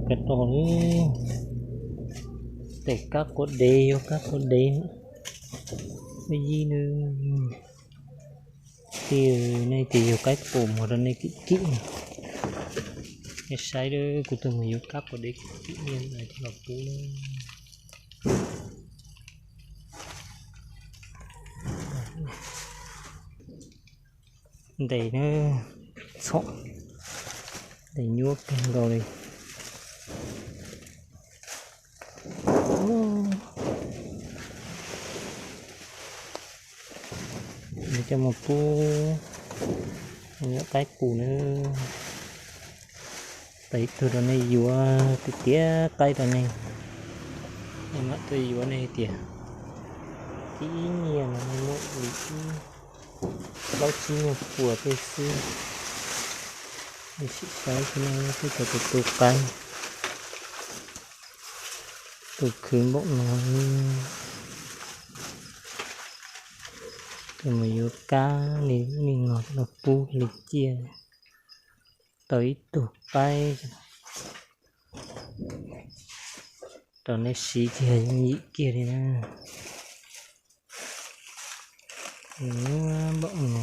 Kab roj lawm, tes kab quav dev, yuav kab quav dev, yij na. Tis nej tis yug qaib qus mus rau nej kim kim no. Nej saib, kuv tuaj mus yuav kab quav dev kim kim niaj ntawd thiaj los pub na. Ntes na, txhom, ntes nyuaj kawg nkaus li. Coj mus pub, yuav qaib qus na. Tau ib tug rau nej yuav tiag tiag, qaib rau nej. Nej mam tuaj yuav nej tias, ib nyiaj no nej muaj li ib plaub tsib nyuag puas tej xwb. Nej sim saib xwb na, twb tau tus tu qaib, tus khwv npaum no. Tus mus yuav kab li, li no los pub li ciaj. Tau ib tug qaib rau nej siv thiaj yooj yim kiag li na. Npaum no.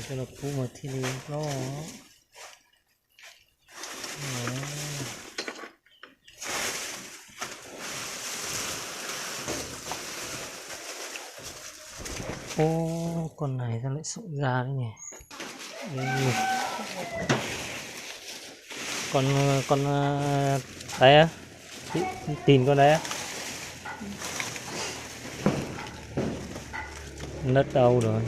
Coj los pub mas thiaj li loj. Ub, koj nais lawm xoom zaj li ne. Con, con, đấy á, tìm con đấy á. Nó đâu rồi?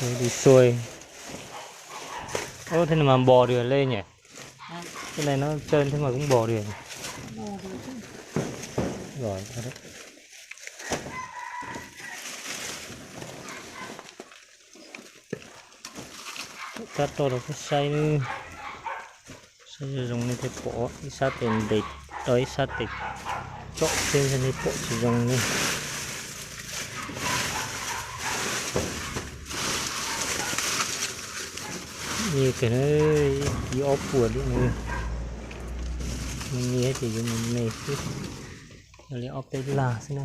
Tôi đi xuôi. Ơ, thế mà bò được lên nhỉ? Cái này nó trơn thế mà cũng bò được. Giỏi thật đấy. Kab rau rau koj saib, saib zoo zoo nej thiaj pom, ib sab tes ntes rau ib sab tes tsom xwb nej pom tsis zoo ne. Nyiaj kawg na, ib kib ob puas li no. Me me ces yuav me me xwb, yog li ob peb lab xwb na.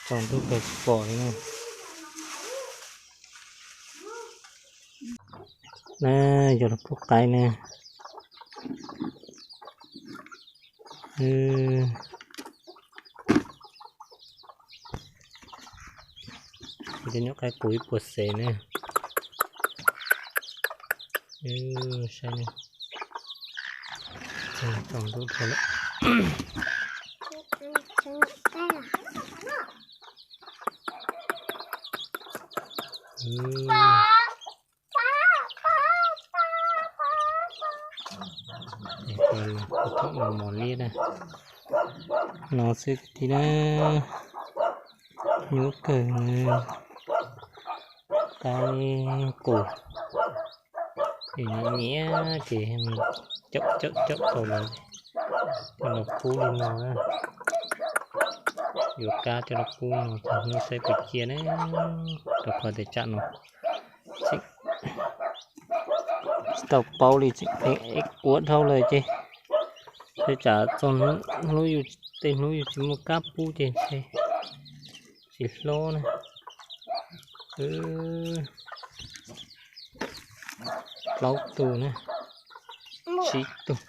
Tsaus ntuj kawg tsis pom li na. Na, yog los pub qaib na. Cov nyuam qaib qus ib puas xees na. Saib, tsaus ntuj dhau lawm. Thaum no mos liab na, no xwb kwv tij na, nyuaj kawg. Qaib qus, nyiam nyiam ces caum caum caum tau lawm, coj los pub li no na. Yuav kab coj los pub no, hnub saib puas ciaj ne, rau qhov tias tsam no tseem tsis tau paub li, tseem pheej eb quav dhau lawm ces, ces tsam txog hnub, tej hnub yus tsis muaj kab pub ces ntshe tsis hlob na. Plaub tug na, tsib tug.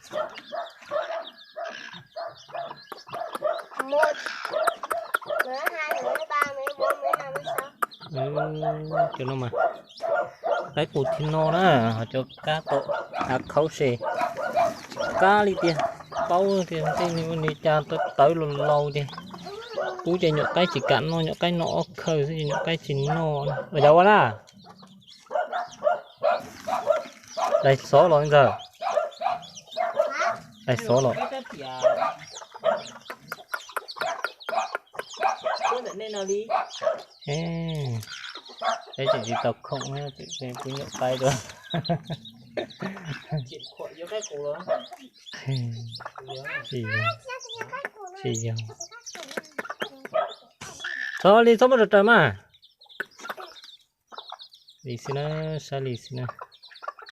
Cov no mas qaib qus thiab no na, ho cov kab tom hav khaub se, tsis Tab li tias paub tias tej niag ua li cas tawv tawv laus laus ces pub ces nyuam qaib tsis kam noj, nyuam qaib noj ob khawb xwb ces nyuam qaib tsis noj. Ua cas ua na? Dais xov los ntxawg? Dais xov los? Peb tseem tsis tau khoom, peb nyuam qaib dua. Tsis yog, tsis yog. Txhob li, txhob muab raws raws mas. Li xwb na, saib li xwb na.